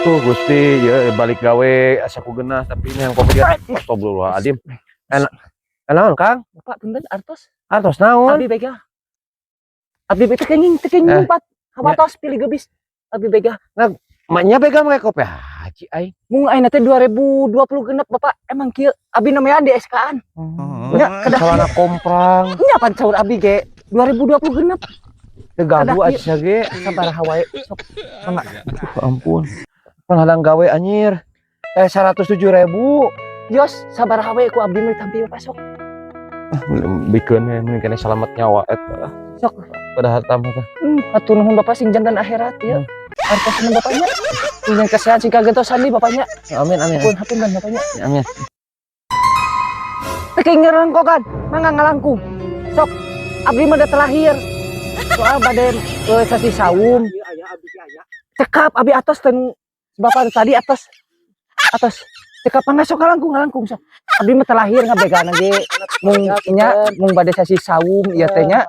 Tuh Gusti, ya balik gawe asa ku geunah, tapi ini yang kopi dia. Astagfirullahaladzim. Enak. Naon, Kang? Bapak, punten, artos. Artos naon? Abdi begal. Abdi teu kenging, teu kenging Eh. pat. Hawatos pilih gebis. Abdi begal. Maknya begal make kopi haji aing. Mung ayeuna teh 2020 genep, Bapak. Emang kieu abdi namanya di SK-an. Nya kedah Celana komprang, nya pan saur abdi ge 2020 genep. Teu gagu Kedah aja ge. Sabaraha wae sok. Mangga. Aduh, ampun. Pan hadang gawe anjir. Eh, 107.000. Yos, sabaraha wae ku abdi mah ditampi, Bapak, sok. Bikeun we mending kene selamat nyawa eta. Sok. Pada harta mah teh. Hatur nuhun, Bapak, sing janten akhirat ya. Artosna bapaknya. Sing kasihan, sing kagentosan di bapaknya. Amin, amin. Ampun, hapunten bapaknya. Amin. Teu ngerengkokan, mangga ngalangkung. Sok, abdi mah da terlahir. Soal bade ke sasi saum. Cekap abdi atos ten bapak tadi atos. Atos. Cekap, mangga sok ngalangkung, ngalangkung sok. Abdi mah terlahir ngabegana ge mung nya mung bade sasi saum ieu teh nya.